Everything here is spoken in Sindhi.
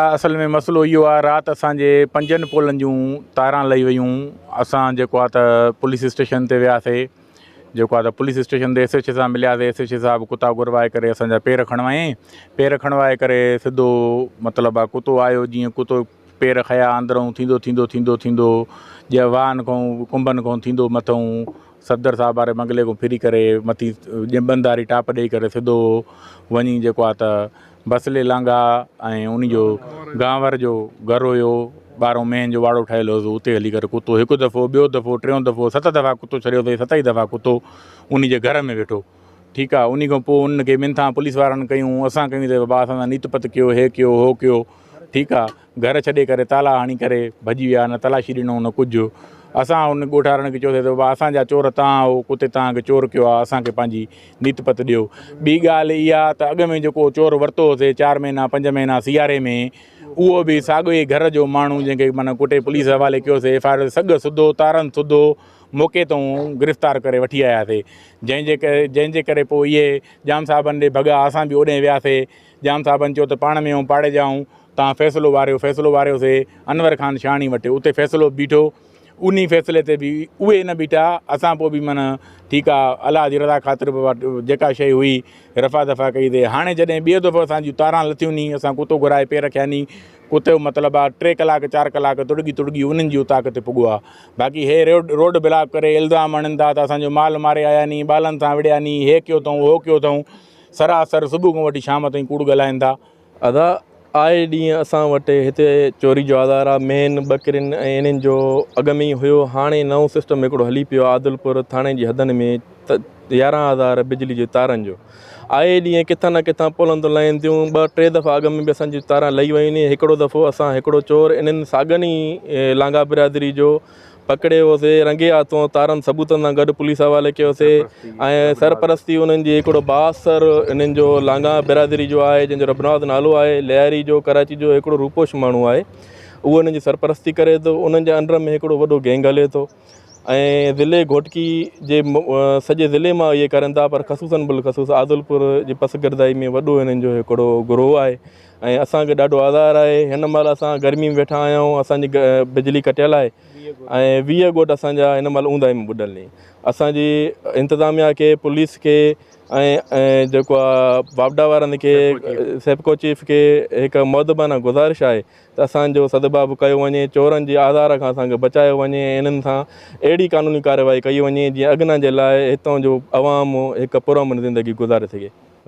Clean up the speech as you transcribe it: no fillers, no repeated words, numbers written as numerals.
اصل ۾ مسئلو اهو آهي رات اسان جي پنجن پولن جون تاران لهي ويون اسان جيڪو آهي ته پوليس اسٽيشن تي وياسي جيڪو آهي ته پوليس اسٽيشن تي ايس ايڇ او سان ملياسي ايس ايڇ او صاحب ڪتا گهرائي ڪري اسان جا پير کڻوايائين پير کڻوائي ڪري سڌو مطلب آهي ڪتو آيو جيئن ڪتو پير کنيا اندرون ٿيندو ٿيندو ٿيندو ٿيندو جيئن واهن کان ڪنبن کان ٿيندو مٿئون صفدر صاحب واري بنگلي کان ڦري ڪري مٿي ڄمبنداري ٽاپ ڏئي ڪري سڌو وڃي جيڪو آهي ته بسلي لانگاهه ۽ ان جو گانور جو گهر هيو، ٻارهون مينهن جو واڙو ٺهيل هوس، اتي هلي ڪري ڪتو هڪ دفعو، ٻيو دفعو، ٽيون دفعو، ست دفعا ڪتو ڇڏيو اٿئي، ست ئي دفعا ڪتو ان جي گهر ۾ ويٺو. ٺيڪ آ، ان کان پوء انهن کي منٿان پوليس وارن ڪيون، اسان ڪيون ته بابا اسان سان نيت پت ڪيو، هي ڪيو، هو ڪيو. ٺيڪ آ. گهر ڇڏي ڪري تالا هڻي ڪري ڀڄي ويا نه تلاشي ڏنو نه ڪجهه اسان ان ڳوٺ وارن کي چيوسي ته بابا اسان جا چور توهان آهو ڪتي توهان کي چور ڪيو آهي اسان کي پنهنجي نيت پت ڏيو ٻي ڳالهه اها ته اڳ ۾ جيڪو چور ورتو هوسي چار مهينا پنج مهينا سياري ۾ اهو به ساڳيو ئي گهر جو ماڻهو جنهن کي معنيٰ ڪٽي پوليس حوالي ڪيوسي ايف I R سڳ سڌو تارن سڌو موقعي تون گرفتار ڪري وٺي آياسي جنهن جي ڪري جنهن جي ڪري پوء اهي ڄام صاحبن ڏي ڀڳا اسان به اوڏي وياسي ڄام صاحبن چيو ته پاڻ ۾ آئون پاڙي جا آهون تان فيصلو واريو، فيصلو واريوسي انور خان شاهاڻي وٽ، اتي فيصلو به بيٺو، انهي فيصلي تي به اهي نه بيٺا، اسان پوء به معنيٰ ٺيڪ آ الله جي رضا خاطر بابا جيڪا شيء هئي رفع دفع ڪئي سي، هاڻي جڏهن ٻيو دفعو اسان جون تاران لٿيون ني، اسان ڪتو گهرائي پير رکيا ني، ڪتي جو مطلب آ ٽي ڪلاڪ چار ڪلاڪ تڙڳي تڙڳي انهن جي اوطاق تي پڳو آ، باقي هي روڊ روڊ بلاڪ ڪري الزام هڻن ٿا ته اسان جو مال ماري آيا ني، ٻالن سان وڙهيا ني، هي ڪيو اٿئون هو ڪيو اٿئون، سراسر صبح کان وٺي شام تائين ڪوڙ ڳالهائن ٿا. ادا آئي ڏينهن اسان وٽ هتي چوري جو آزار آ مينهن ٻڪرين ۽ انهن جو اڳ ۾ ئي هيو هاڻي نئون سسٽم هڪڙو هلي پيو آ عادلپور ٿاڻي جي حدن ۾ 11 هزار بجلي جي تارن جو آئي ڏينهن ڪٿان نه ڪٿان پولن تون لهن ٿيون ٻه ٽي دفعا اڳ ۾ به اسان جون تاران لهي ويون آهن هڪڙو دفعو اسان هڪڙو چور انهن ساڳن ئي لانگاهه برادري جو پڪڙيوسي رنگي هاٿون تارن ثبوتن سان گڏ پوليس حوالي ڪيوسي ۽ سرپرستي انهن جي هڪڙو بااثر انهن جو لانگاهه برادري جو آهي جنهن جو ربنواز نالو آهي لياري جو ڪراچي جو هڪڙو روپوش ماڻهو آهي اهو انهن جي سرپرستي ڪري ٿو انهن جي انڊر ۾ هڪڙو وڏو گينگ هلي ٿو ۽ ضلعي گهوٽڪي جي سڄي ضلعي مان اهي ڪرن ٿا پر خصوصن بالخصوص عادلپور جي پسگردائي ۾ وڏو انهن جو هڪڙو گروهه آهي ۽ اسان کي ڏاڍو آزار آهي هن مهل اسان گرمي ۾ ويٺا آهيون اسان جي بجلي ڪٽيل آهي ۽ 20 ڳوٺ اسان جا هن مهل اونداهي ۾ ٻڏل آهن اسان جي انتظاميا کي پوليس کي ۽ جيڪو آهي واپڊا وارن کي سيپڪو چيف کي هڪ مؤدبانه گذارش آهي ته اسان جو سدباب ڪيو وڃي چورن جي آزار کان اسان کي بچايو وڃي ۽ انهن سان اهڙي قانوني ڪارروائي ڪئي وڃي جيئن اڳنا جي لاء هتان جو عوام هڪ پرامن زندگي گذاري سگهي.